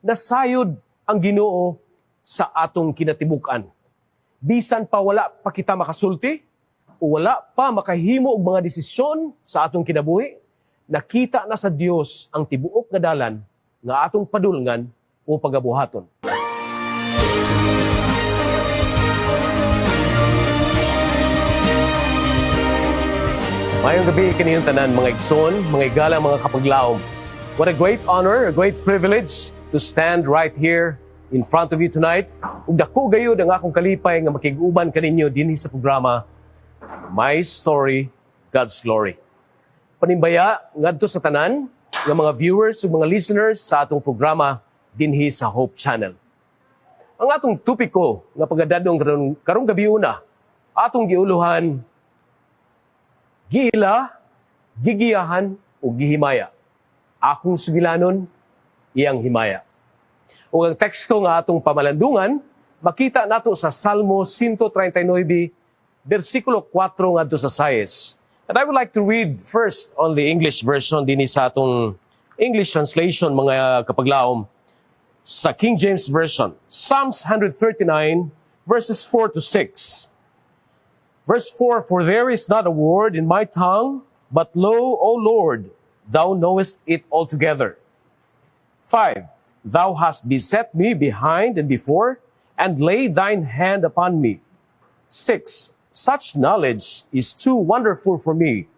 Nasayod ang Ginoo sa atong kinatibuk-an. Bisan pa wala pa kita makasulti, o wala pa makahimo og mga desisyon sa atong kinabuhi, nakita na sa Dios ang tibuok nga dalan nga atong padulngan o pagabuhaton. Maayong gabii kaninyong tanan, mga igsoon, mga igala, mga kapaglaom. What a great honor, a great privilege to stand right here in front of you tonight. Ug dako gayud ang akong kalipay nga makig-uban kaninyo dinhi sa programa My Story, God's Glory. Panimbaya ngadto sa tanan nga mga viewers ug mga listeners sa atong programa dinhi sa Hope Channel. Ang atong topiko nga pagadadong karong gabiuna, atong giuluhan "Giila, Gigiyahan o Gihimaya. Akong sugilanon, iyang himaya." Ug ang teksto nga atong pamalandungan, makita nato sa Salmo 139, versikulo 4 ngadto sa 6. And I would like to read first on the English version dinhi sa atong English translation, mga kapaglaom, sa King James Version. Psalms 139 verses 4 to 6. Verse 4, "For there is not a word in my tongue, but lo, O Lord, thou knowest it altogether. 5, Thou hast beset me behind and before, and laid thine hand upon me. 6, Such knowledge is too wonderful for me.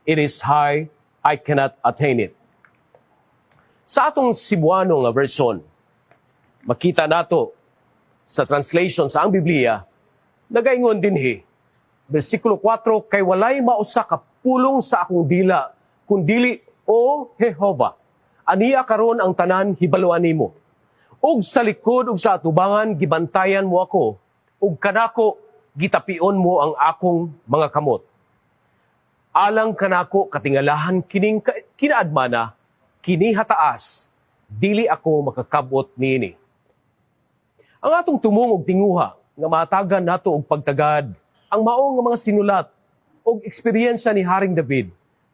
It is high, I cannot attain it." Sa atong Cebuano nga version, makita nato sa translation sa ang Biblia, nagaingon dinhi, versikulo 4, "Kay walay mausa ka pulong sa akong dila, kundili, O Jehova, ania karon ang tanan hibaluan nimo. Ug sa likod ug sa atubangan gibantayan mo ako, ug kanako gitapion mo ang akong mga kamot. Alang kanako katingalahan kining kinaadmana, kini hataas, dili ako makakabot niini." Ang atong tumong og tinguha nga mahatagan nato og pagtagad ang mao nga mga sinulat og eksperyensya ni Haring David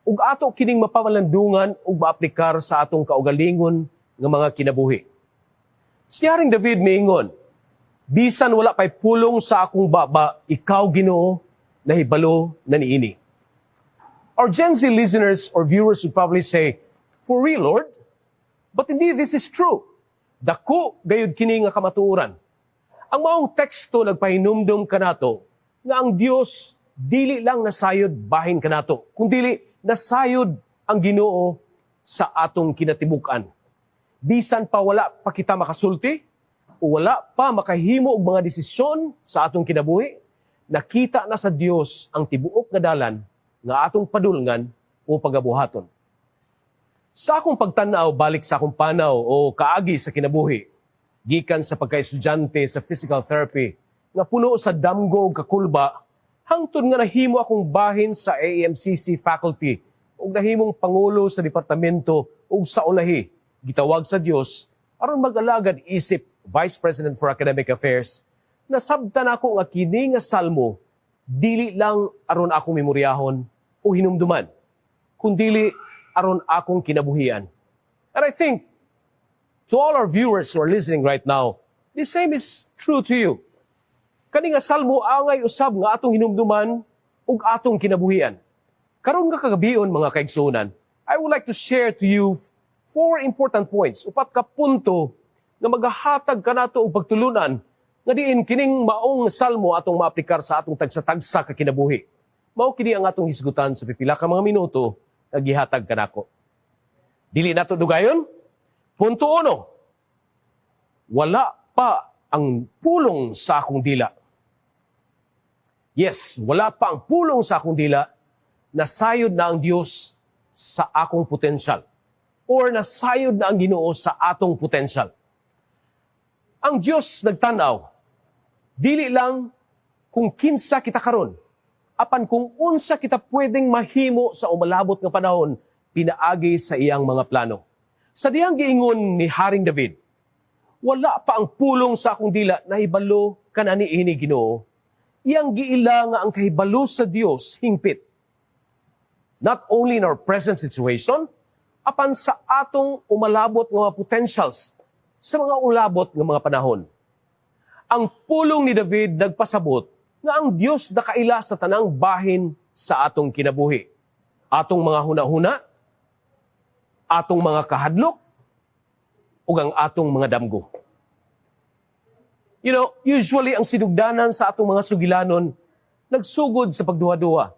ug ato kining mapamalandungan ug maaplikar sa atong kaugalingon nga mga kinabuhi. Si Haring David miingon, "Bisan wala pay pulong sa akong baba, ikaw, Ginoo, nahibalo na niini." Our Gen Z listeners or viewers would probably say, "For real, Lord?" But indeed, this is true. Dako gayud kini nga kamatuoran. Ang maong teksto nagpahinumdum kanato nga ang Dios dili lang nasayod bahin kanato, kundili nasayod ang Ginoo sa atong kinatibuk-an. Bisan pa wala pa kita makasulti, o wala pa makahimo og mga desisyon sa atong kinabuhi, nakita na sa Dios ang tibuok nga dalan nga atong padulngan o pagabuhaton. Sa akong pagtan-aw balik sa akong panaw o kaagi sa kinabuhi, gikan sa pagka-estudyante sa physical therapy, nga puno sa damgo ug kakulba, hangtod nga nahimo akong bahin sa AMCC faculty ug nahimong pangulo sa departamento ug sa ulahi, gitawag sa Dios aron mag-alagad isip Vice President for Academic Affairs, nasabtan ako nga kini nga salmo dili lang aron akong memoryahon o hinumduman, kundili aron akong kinabuhian. And I think to all our viewers who are listening right now, the same is true to you. Kani nga salmo angay usab nga atong hinumduman ug atong kinabuhian. Karon nga kagabion, mga kaigsuonan, I would like to share to you four important points, upat ka punto nga magahatag kanato og pagtulunan nga diin kining maong salmo atong maaplikar sa atong tagsa-tagsa ka kinabuhi. Mao kini ang atong hisgutan sa pipila ka mga minuto nga gihatag kanako. Dili nato dugayon. Punto uno. Wala pa ang pulong sa akong dila. Yes, wala pa ang pulong sa akong dila, nasayod na ang Dios sa akong potensyal. Or nasayod na ang Ginoo sa atong potensyal. Ang Dios nagtanaw, dili lang kung kinsa kita karon, apan kung unsa kita pwedeng mahimo sa umalabot nga panahon pinaagi sa iyang mga plano. Sa dihang giingon ni Haring David, "Wala pa ang pulong sa akong dila, nahibalo ka na niini, Ginoo." Iyang giila nga ang kahibalo sa Dios hingpit. Not only in our present situation, apan sa atong umalabot nga mga potentials sa atong kinabuhi. sa mga ulabot nga mga panahon. Ang pulong ni David nagpasabot nga ang Dios nakaila sa tanang bahin sa atong kinabuhi. Atong mga hunahuna, atong mga kahadlok, ug ang atong mga damgo. Usually ang sinugdanan sa atong mga sugilanon nagsugod sa pagduha-duha.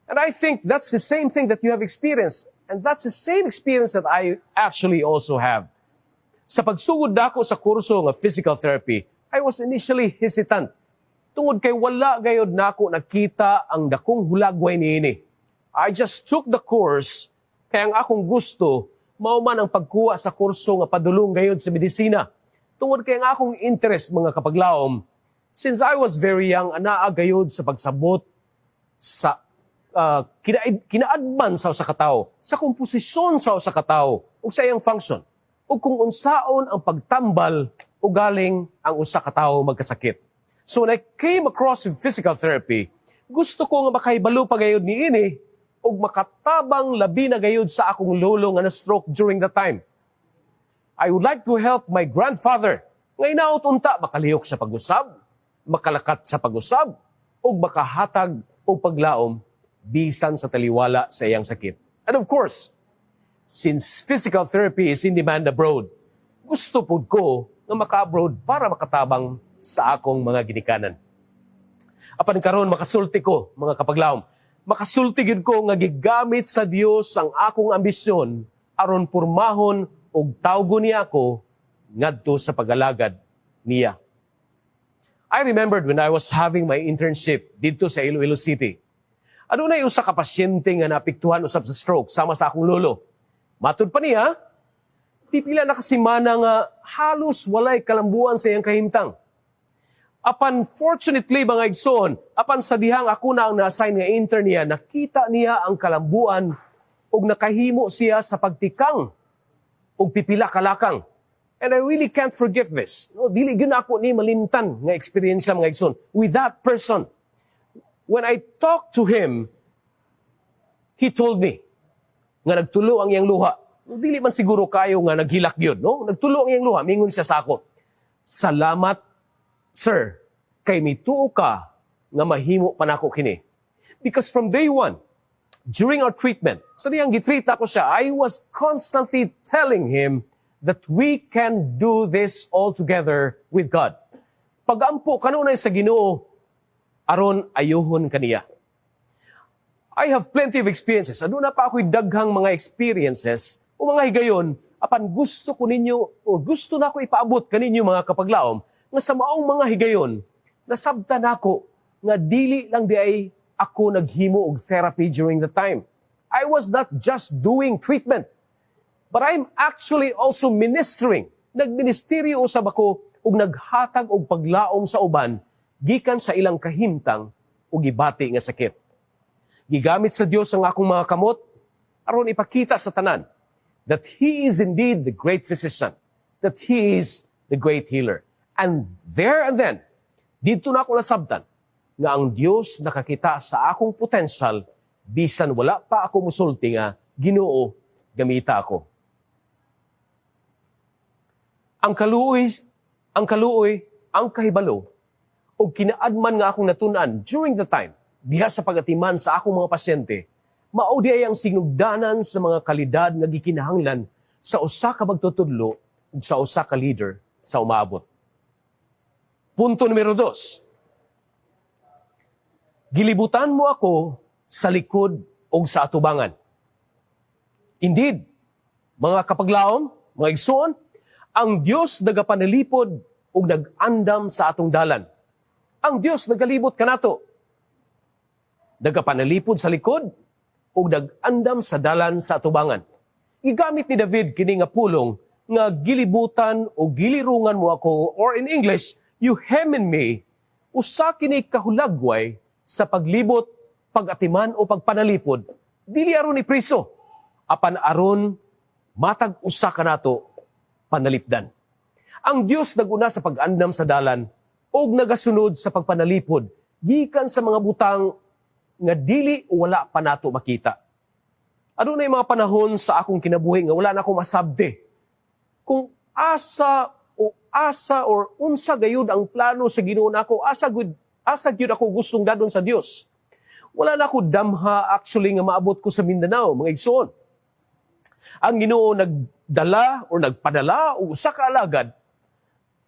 And I think that's the same thing that you have experienced. And that's the same experience that I actually also have. Sa pagsugod nako sa kurso nga physical therapy, I was initially hesitant. Tungod kay wala gayod nako nakita ang dakong hulagway niini. I just took the course kay ang akong gusto mao man ang pagkuha sa kurso nga padulong gayod sa medisina. Tungod kay ang akong interest, mga kapaglaom, since I was very young, anaa gayod sa pagsabot sa kinaadman sa usa ka tawo, sa komposisyon sa usa ka tawo ug sa iyang function, ug kung unsaon ang pagtambal o galing ang usa ka tawo magkasakit. So when I came across with physical therapy, gusto ko nga makahibalo pa gayud niini ug makatabang labi na gayud sa akong lolo nga na-stroke during that time. I would like to help my grandfather nga inaot unta makalihok sa pag-usab, makalakat sa pag-usab, ug makahatag og paglaom bisan sa taliwala sa iyang sakit. And of course, since physical therapy is in demand abroad, gusto pud ko nga maka-abroad para makatabang sa akong mga ginikanan. Apan karon makasulti ko, mga kapaglaom, makasulti gyud ko nga gigamit sa Dios ang akong ambisyon aron pormahon ug tawgon niya ako ngadto sa pag-alagad niya. I remembered when I was having my internship didto sa Iloilo City. Adunay usa ka pasyente nga naapektuhan usab sa stroke sama sa akong lolo. Matud pa niya, pipila na kasimana nga halos walay kalambuan sa iyang kahimtang. Apan fortunately, mga igsoon, apan sa dihang ako na ang na-assign nga intern niya, nakita niya ang kalambuan ug nakahimo siya sa pagtikang ug pipila kalakang. And I really can't forget this. No, dili gyud ako ni malimtan nga experience, mga igsoon, with that person. When I talked to him, he told me nga nagtulo ang iyang luha. No, dili man siguro kayo nga naghilak yun, no? Nagtulo ang iyang luha, mingon siya sa ako, "Salamat, sir, kay mituo ka nga mahimo pa nako kini." Because from day one, during our treatment, sa dihang gitreat ako siya, I was constantly telling him that we can do this all together with God. Pagampo kanunay sa Ginoo aron ayuhon kaniya. I have plenty of experiences. Aduna pa ako'y daghang mga experiences o mga higayon, apan gusto ko ninyo o gusto na ako ipaabot kaninyo, mga kapaglaom, nga sa maong mga higayon, nasabtan nako nga dili lang diay ako naghimo og therapy during the time. I was not just doing treatment, but I'm actually also ministering. Nagministeryo usab ako ug naghatag og paglaom sa uban gikan sa ilang kahimtang ug gibati nga sakit. Gigamit sa Dios ang akong mga kamot aron ipakita sa tanan that He is indeed the great physician, that He is the great healer. And there and then, didto na ako nasabtan nga ang Dios nakakita sa akong potential bisan wala pa ako musulti nga, "Ginoo, gamita ako." Ang kaluoy, ang kahibalo, o kinaadman nga akong natun-an during the time, diha sa pagatiman sa akong mga pasyente, mao diay ang sinugdanan sa mga kalidad nga gikinahanglan sa usa ka magtutudlo ug sa usa ka leader sa umaabot. Punto numero 2. Gilibutan mo ako sa likod ug sa atubangan. Indeed, mga kapaglaom, mga igsoon, ang Dios nagapanalipod ug nag-andam sa atong dalan. Ang Dios nagalibot kanato. Nagapanalipod sa likod ug nag-andam sa dalan sa atubangan. Gigamit ni David kini nga pulong nga "gilibutan o gilirungan mo ako," or in English, "you hem in me," usa kini kahulagway sa paglibot, pag-atiman o pagpanalipod, dili aron ipriso, apan aron matag usa kanato panalipdan. Ang Dios naguna sa pag-andam sa dalan ug nagasunod sa pagpanalipod gikan sa mga butang nga dili o wala pa nato makita. Adunay mga panahon sa akong kinabuhi nga wala na ako masabti kung Asa o asa or unsa gayud ang plano sa Ginoo nako? Asa gyud ako gustong dadon sa Dios? Wala na ako damha actually nga maabot ko sa Mindanao, mga igsoon. Ang Ginoo nagdala or nagpadala og usa ka alagad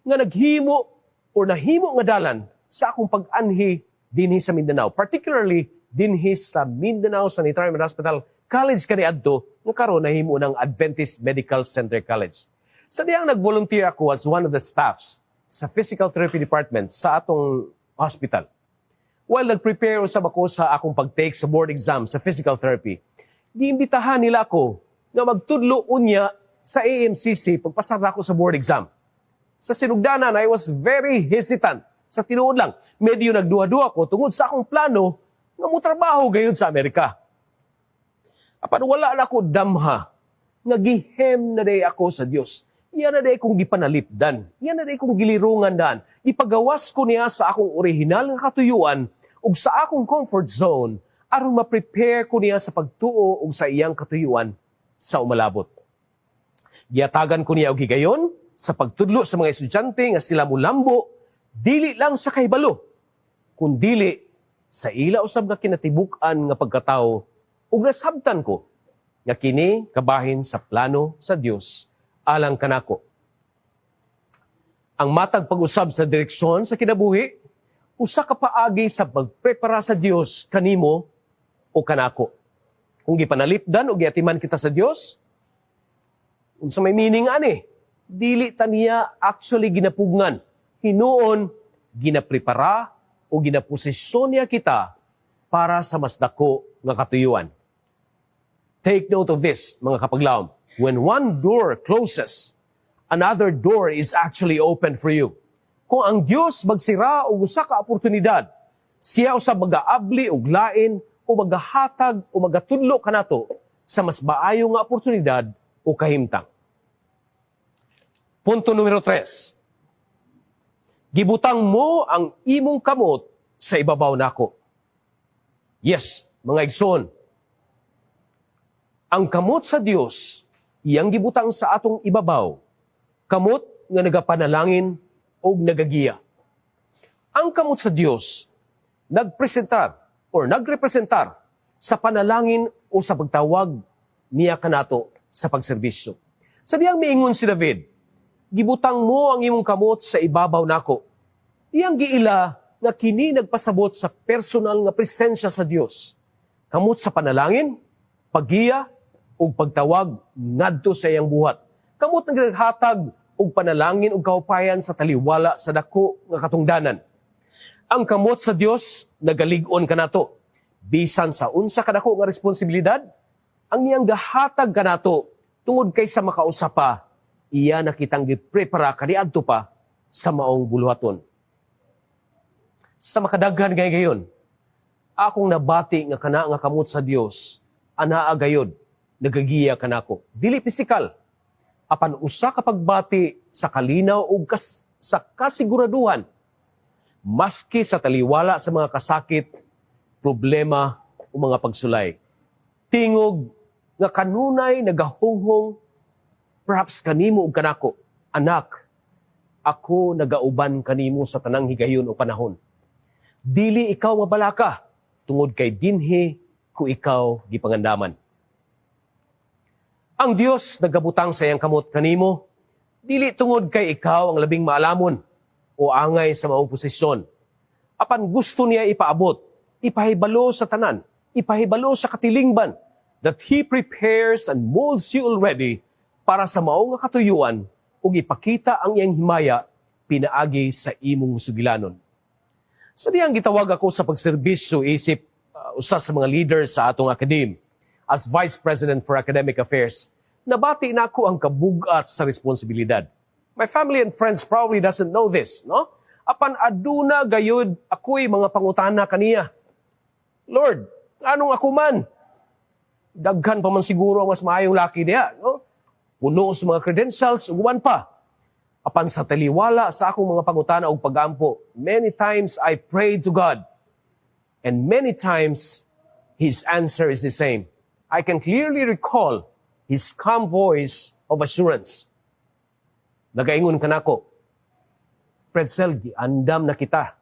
nga naghimo or nahimo nga dalan sa akong pag-anhi dinhi sa Mindanao, particularly dinhi sa Mindanao Sanitarium and Hospital College kaniadto nga karon nahimo ng Adventist Medical Center College. Sa diyang nag-volunteer ako as one of the staffs sa physical therapy department sa atong hospital. While nag-prepare usab ako sa akong pag-take sa board exam sa physical therapy, giimbitahan nila ako nga magtudlo unya sa AMCC pagpasar ako sa board exam. Sa sinugdanan, I was very hesitant. Sa tinuod lang, medyo nagduha-duha ko tungod sa akong plano nga motrabaho gayud sa Amerika. Apan wala na ako damha nga gihem na day ako sa Dios. Iya na day kong gipanalipdan. Iya na day kong gilirungan daan. Ipagawas ko niya sa akong orihinal nga katuyuan ug sa akong comfort zone aron ma-prepare ko niya sa pagtuo ug sa iyang katuyuan sa umalabot. Giatagan ko niya og higayon sa pagtudlo sa mga estudyante nga sila mulambo dili lang sa kahibalo kundili sa ila usab nga kinatibuk-an nga pagkatao, ug nasabtan ko nga kini kabahin sa plano sa Dios alang kanako. Ang matag pag-usab sa direksyon sa kinabuhi, usa ka paagi sa pagprepara sa Dios kanimo o kanako. Kung gipanalipdan o giatiman kita sa Dios, unsa may meaning ani? Dili ta niya actually ginapugngan. Hinuon, ginaprepara o ginaposisyon niya kita para sa mas dako nga katuyuan. Take note of this, mga kapaglaom. When one door closes, another door is actually open for you. Kung ang Dios magsira og usa ka oportunidad, siya usab magaabli og lain o magahatag o magatudlo kanato sa mas maayo nga oportunidad o kahimtang. Punto numero 3. Gibutang mo ang imong kamot sa ibabaw nako. Yes, mga igsoon. Ang kamot sa Dios iyang gibutang sa atong ibabaw. Kamot nga nagapanalangin og nagagiya. Ang kamot sa Dios nagpresentar or nagrepresentar sa panalangin o sa pagtawag niya kanato sa pagserbisyo. Sa diyang miingon si David, "Gibutang mo ang imong kamot sa ibabaw nako." Iyang giila nga kini nagpasabot sa personal nga presensya sa Dios. Kamot sa panalangin, paggiya ug pagtawag ngadto sa iyang buhat. Kamot nga naghatag og panalangin ug kahupayan sa taliwala sa dako nga katungdanan. Ang kamot sa Dios nagalig-on kanato. Bisan sa unsa kadako nga responsibilidad, ang iyang gahatag kanato tungod kay sa makausa pa, iya na kitang giprepara kaniadto pa sa maong buluhaton. Sa makadaghan gay gayon, akong nabati nga kana nga kamot sa Dios anaa gayod nagagiya kanako. Dili pisikal, apan usa ka pagbati sa kalinaw ug sa kasiguraduhan maski sa taliwala sa mga kasakit, problema o mga pagsulay. Tingog nga kanunay nagahunghong perhaps kanimo ug kanako, "Anak, ako nagauban kanimo sa tanang higayon o panahon. Dili ikaw mabalaka tungod kay dinhi ko ikaw gipangandaman." Ang Dios nagabutang sa iyang kamot kanimo dili tungod kay ikaw ang labing maalamon o angay sa maong posisyon. Apan gusto niya ipaabot, ipahibalo sa tanan, ipahibalo sa katilingban that He prepares and molds you already para sa maong nga katuyuan ug ipakita ang iyang himaya pinaagi sa imong sugilanon. Sa diyang gitawag ako sa pagserbisyo isip usa sa mga leaders sa atong academe as Vice President for Academic Affairs, nabati nako ang kabugat sa responsibilidad. My family and friends probably doesn't know this, no? Apan aduna gayud ako'y mga pangutana kaniya. "Lord, anong ako man? Daghan pa man siguro ang mas maayong laki diha, no? Puno sa mga credentials ug uban pa." Apan sa taliwala sa akong mga pangutana ug pagampo, many times I prayed to God. And many times His answer is the same. I can clearly recall His calm voice of assurance. Nagaingon kanako, "Pretzel, giandam na kita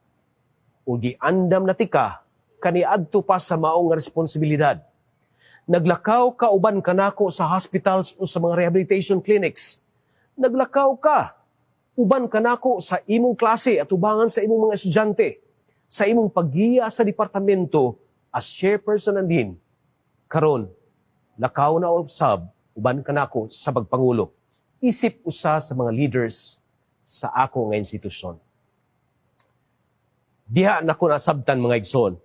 o giandam na tika kaniadto pa sa maong nga responsibilidad. Naglakaw ka uban kanako sa hospitals o sa mga rehabilitation clinics. Naglakaw ka uban kanako sa imong klase at ubangan sa imong mga estudyante, sa imong paggiya sa departamento as chairperson and dean. Karon, lakaw na usab uban kanako sa pagpangulo isip usa sa mga leaders sa ako nga institusyon." Diha nako nasabtan, mga igsoon,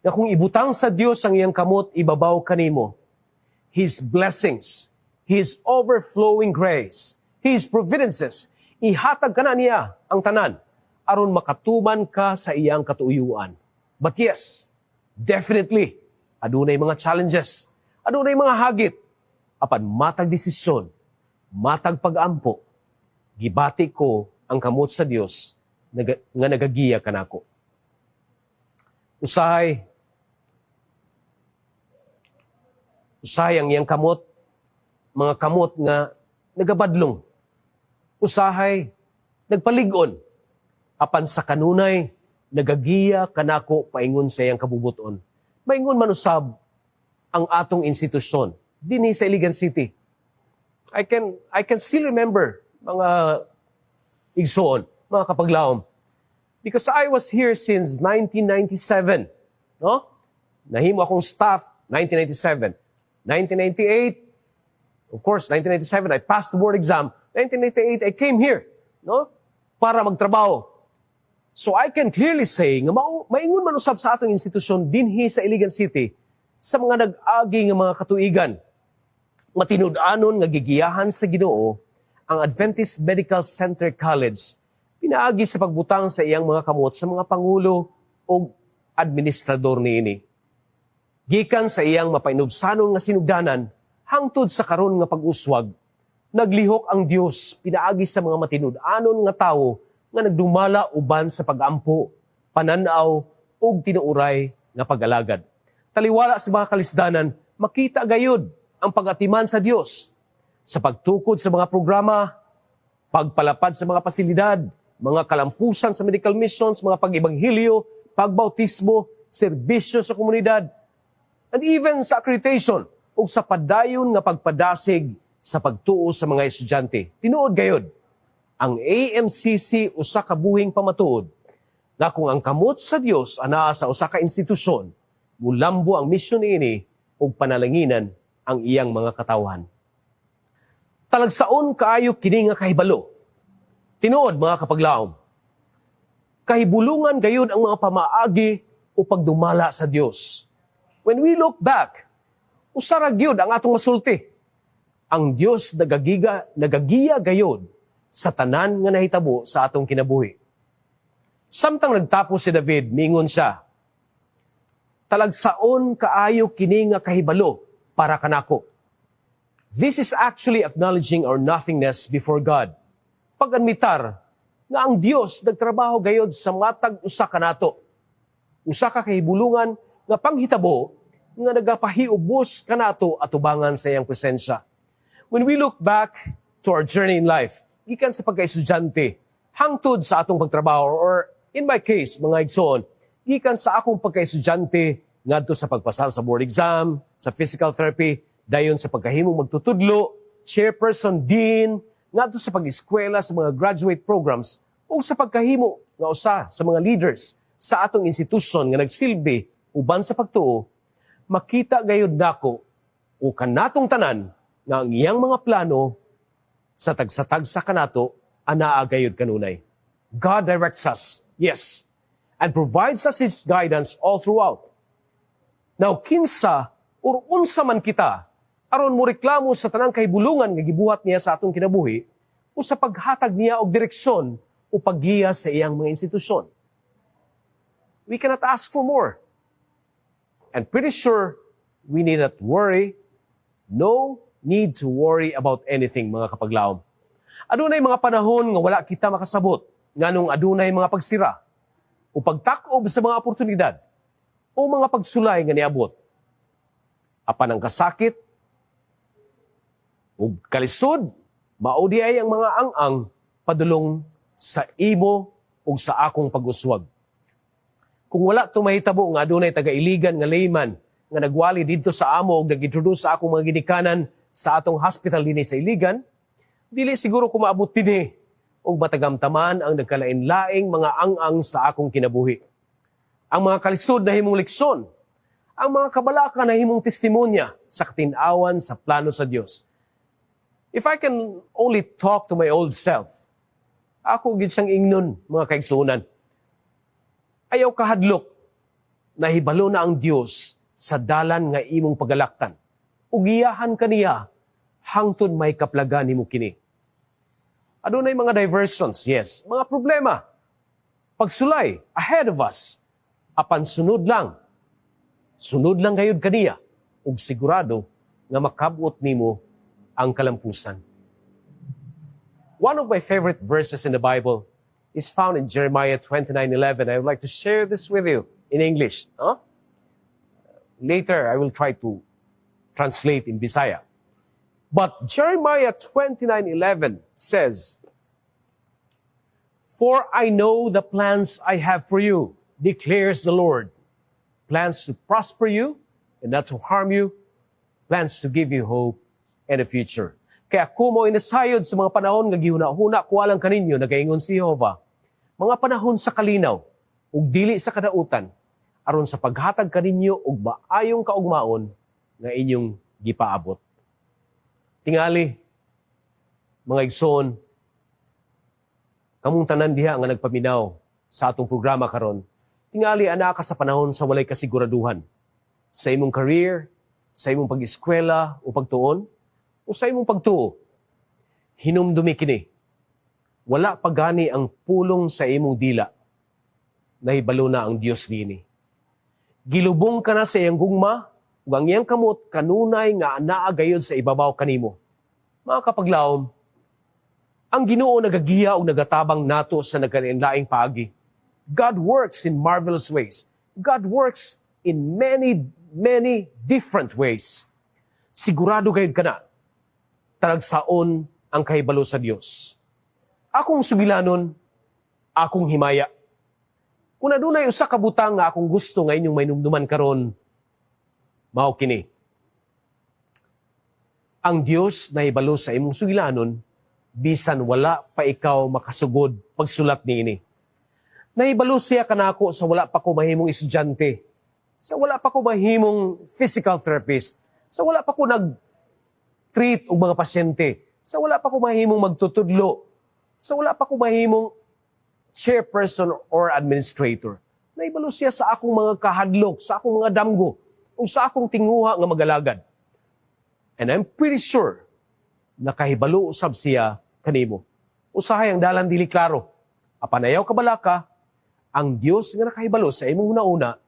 nga kung ibutang sa Dios ang iyang kamot ibabaw kanimo, His blessings, His overflowing grace, His providences, ihatag ka na niya ang tanan aron makatuman ka sa iyang katuuyuan. But yes, definitely, adunay mga challenges, adunay mga hagit, apan matag desisyon, matag pag-ampo, gibati ko ang kamot sa Dios nga nagagiya kanako. Usahay, usahay ang iyang kamot, mga kamot nga nagabadlong. Usahay, nagpalig-on. Apan sa kanunay, nagagiya kanako paingon sa iyang kabubuton. Maingon man usab ang atong institusyon dinhi sa Iligan City. I can still remember, mga igsoon, mga kapaglaom, because I was here since 1997, no? Nahimo akong staff 1997. 1998, of course, 1997 I passed the board exam. 1998 I came here, no? Para magtrabaho. So I can clearly say nga maingon man usab sa atong institusyon dinhi sa Iligan City sa mga nag-agi nga mga katuigan, matinud-anon nga gigiyahan sa Ginoo ang Adventist Medical Center College pinaagi sa pagbutang sa iyang mga kamot sa mga pangulo o administrador niini. Gikan sa iyang mapainubsanon nga sinugdanan hangtod sa karon nga pag-uswag, naglihok ang Dios pinaagi sa mga matinud-anon nga tawo nga nagdumala uban sa pag-ampo, pananaw ug tinuuray nga pag-alagad. Taliwala sa mga kalisdanan, makita gayud ang pag-atiman sa Dios sa pagtukod sa mga programa, pagpalapad sa mga pasilidad, mga kalampusan sa medical missions, mga pag-ebanghilyo, pagbautismo, serbisyo sa komunidad, and even sa accreditation ug sa padayon nga pagpadasig sa pagtuo sa mga estudyante. Tinuod gayod, ang AMCC usa ka buhing pamatuod nga kung ang kamot sa Dios anaa sa usa ka institusyon, mulambo ang misyon niini ug panalanginan ang iyang mga katawhan. Talagsaon kaayo kini nga kahibalo. Tinuod, mga kapaglaom, kahibulungan gayud ang mga pamaagi o pagdumala sa Dios. When we look back, usa ra gyud ang atong masulti. Ang Dios nagagiya gayud sa tanan nga nahitabo sa atong kinabuhi. Samtang nagtapos si David, mingon siya, "Talagsaon kaayo kini nga kahibalo para kanako." This is actually acknowledging our nothingness before God. Pag-admitar nga ang Dios nagtrabaho gayod sa matag usa kanato. Usa ka kahibulungan nga panghitabo nga nagapahiubos kanato atubangan sa iyang presensya. When we look back to our journey in life, gikan sa pagka-estudyante, hangtod sa atong pagtrabaho, or in my case, mga igsoon, gikan sa akong pagka-estudyante ngadto sa pagpasar sa board exam, sa physical therapy, dayon sa pagkahimong magtutudlo, chairperson, dean, ngadto sa pag-eskwela sa mga graduate programs, ug sa pagkahimo nga usa sa mga leaders sa atong institusyon nga nagsilbi uban sa pagtuo, makita gayud nako o kanatong tanan nga ang iyang mga plano sa tagsa-tagsa kanato anaa gayud kanunay. God directs us, yes, and provides us His guidance all throughout. Now, kinsa or unsa man kita aron mo reklamo sa tanang kahibulungan nga gibuhat niya sa atong kinabuhi o sa paghatag niya og direksyon o paggiya sa iyang mga institusyon? We cannot ask for more. And pretty sure we need not worry, no need to worry about anything, mga kapaglaom. Adunay mga panahon nga wala kita makasabot nganong adunay mga pagsira o pagtakob sa mga oportunidad o mga pagsulay nga niabot. Apan ang kasakit ug kalisod Mao diay ang mga ang-ang padulong sa imo ug sa akong pag-uswag. Kung wala to mahitabo nga adunay taga-Iligan nga layman nga nagwali didto sa amo ug nag-introduce sa akong mga ginikanan sa atong hospital dinhi sa Iligan, dili siguro ko maabot dinhi ug matagamtaman ang nagkalain-laing mga ang-ang sa akong kinabuhi. Ang mga kalisod nahimong leksyon, ang mga kabalaka nahimong testimonya sa katin-awan sa plano sa Dios. If I can only talk to my old self, ako gyud siyang ingnon, mga kaigsuonan. Ayaw kahadlok, nahibalo na ang Dios sa dalan nga imong pagalaktan. Ug giyahan ka niya hangtod may kaplagan nimo kini. Adunay mga diversions, yes, mga problema. Pagsulay, ahead of us. Apan sunod lang. Sunod lang gayud kaniya ug sigurado nga makabot nimo ang kalampusan. One of my favorite verses in the Bible is found in Jeremiah 29:11. I would like to share this with you in English. Huh? Later, I will try to translate in Bisaya. But Jeremiah 29:11 says, "For I know the plans I have for you, declares the Lord. Plans to prosper you and not to harm you, plans to give you hope and a future." "Kay ako mo'y nasayod sa mga panahon nga gihuna-huna ko alang kaninyo, nagaingon si Jehova. Mga panahon sa kalinaw, ug dili sa kadautan, aron sa paghatag kaninyo og maayong kaugmaon nga inyong gipaabot." Tingali, mga igsoon, kamong tanan diha nga nagpaminaw sa atong programa karon, tingali anaa ka sa panahon sa walay kasiguraduhan sa imong career, sa imong pag-eskwela o pagtuon, o sa imong pagtuo. Hinumdumi kini. Wala pa gani ang pulong sa imong dila. Nahibalo na ang Dios niini. Gilubong ka na sa iyang gugma, ug ang iyang kamot kanunay nga anaa gayud sa ibabaw kanimo. Mga kapaglaom, ang Ginoo nagagiya ug nagatabang nato sa nagkalain-laing paagi. God works in marvelous ways. God works in many, many different ways. Sigurado gayud kana, talagsaon ang kahibalo sa Dios. Akong sugilanon, akong himaya. Kung adunay usa ka butang nga akong gusto nga inyong mainumduman karon, mao kini. Ang Dios nahibalo sa imong sugilanon bisan wala pa ikaw makasugod pagsulat niini. Nahibalo siya kanako sa wala pa ko mahimong estudyante, sa wala pa ko mahimong physical therapist, sa wala pa ko nag-treat og mga pasyente, sa wala pa ko mahimong magtutudlo, sa wala pa ko mahimong chairperson or administrator. Nahibalo siya sa akong mga kahadlok, sa akong mga damgo, o sa akong tinguha nga magalagad. And I'm pretty sure nakahibalo usab siya kanimo. Usahay ang dalan dili klaro. Apan ayaw kabalaka, ang Dios nga nakahibalo sa imong huna-huna,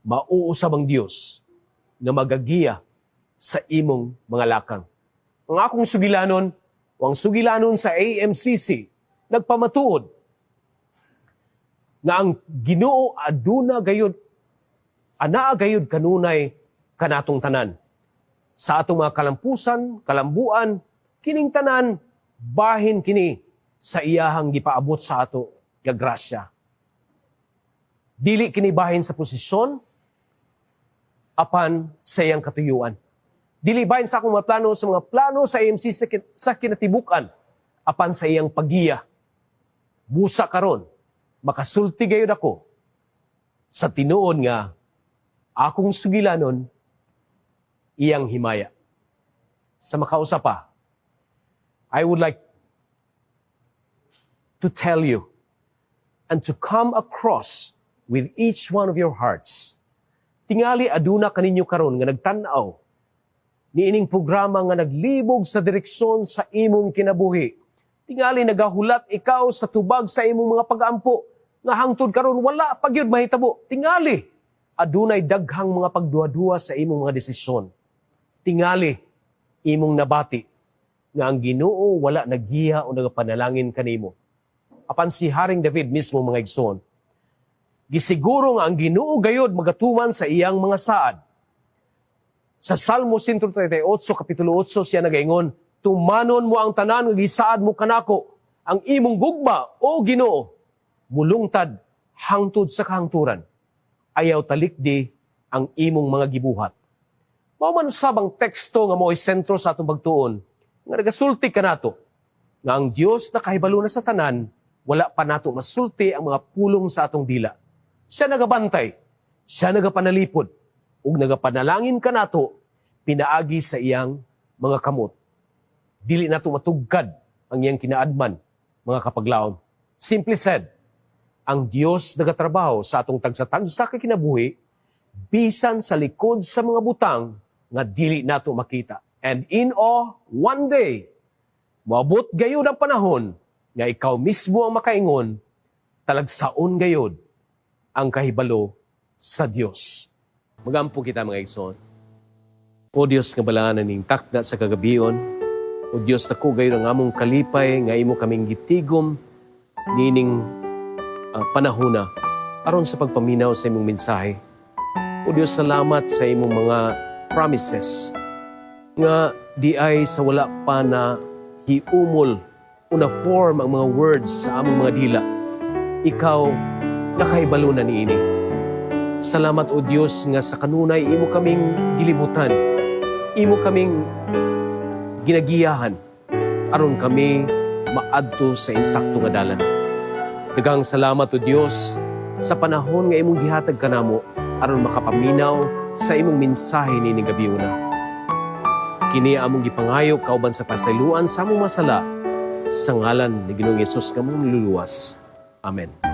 mao usab ang Dios nga magagiya sa imong mga lakang. Ang akong sugilanon, o ang sugilanon sa AMCC, nagpamatuod nga ang Ginoo aduna gayud, anaa gayud kanunay kanatong tanan. Sa atong mga kalampusan, kalambuan, kining tanan bahin kini sa iyahang gipaabot sa ato nga grasya. Dili kini bahin sa posisyon, apan sa iyang katuyuan. Dili bahin sa akong mga plano, sa mga plano sa AMC sa kinatibukan, apan sa iyang pagiya. Busa karon, makasulti gayud ako sa tinuod nga akong sugilanon, iyang himaya. Sa makausa pa, I would like to tell you and to come across with each one of your hearts. Tingali aduna kaninyo karon nga nagtan-aw niining programa nga naglibog sa direksyon sa imong kinabuhi. Tingali nagahulat ikaw sa tubag sa imong mga pag-ampo nga hangtod karon wala pa gyud mahitabo. Tingali adunay daghang mga pagduha-duha sa imong mga desisyon. Tingali imong nabati nga ang Ginoo wala nagiya o nagapanalangin kanimo. Apan si Haring David mismo, mga igsoon, gisiguro nga ang Ginoo gayod magatuman sa iyang mga saad. Sa Salmo 138, Kapitulo 8, siya nagaingon, Tumanon mo ang tanan nga gisaad mo kanako. Ang imong gugma, o Ginoo, mulungtad hangtod sa kahangturan. Ayaw talikdi ang imong mga gibuhat. Mao man usab ang teksto nga mao'y sentro sa atong pagtuon nga nagasulti kanato nga ang Dios nakahibalo na sa tanan, wala pa nato masulti ang mga pulong sa atong dila. Siya nagabantay, siya nagapanalipod, ug nagapanalangin kanato pinaagi sa iyang mga kamot. Dili nato matugkad ang iyang kinaadman, mga kapaglaom. Simply said, ang Dios nagatrabaho sa atong tagsa-tagsa ka kinabuhi bisan sa likod sa mga butang nga dili nato makita. And in awe, one day, moabot gayud ang panahon nga ikaw mismo ang makaingon, "Talagsaon gayud ang kahibalo sa Dios." Magampo kita, mga igsoon. O Dios nga balaan ning takna sa kagabion, O Dios, dako gayud ang among kalipay nga imo kaming gitigom niining panahona aron sa pagpaminaw sa imong mensahe. O Dios, salamat sa imong mga promises nga diay sa wala pa na hiumol o na form ang mga words sa among mga dila, ikaw nakahibalo na niini. Salamat, O Dios, nga sa kanunay imo kaming gilibutan. Imo kaming ginagiyahan aron kami maadto sa insakto nga dalan. Daghang salamat, O Dios, sa panahon nga imong gihatag kanamo aron makapaminaw sa imong mensahe nining gabiuna. Kini among gipangayo kauban sa pasayloan sa among masala sa ngalan ni Ginoong Hesus nga among Manluluwas. Amen.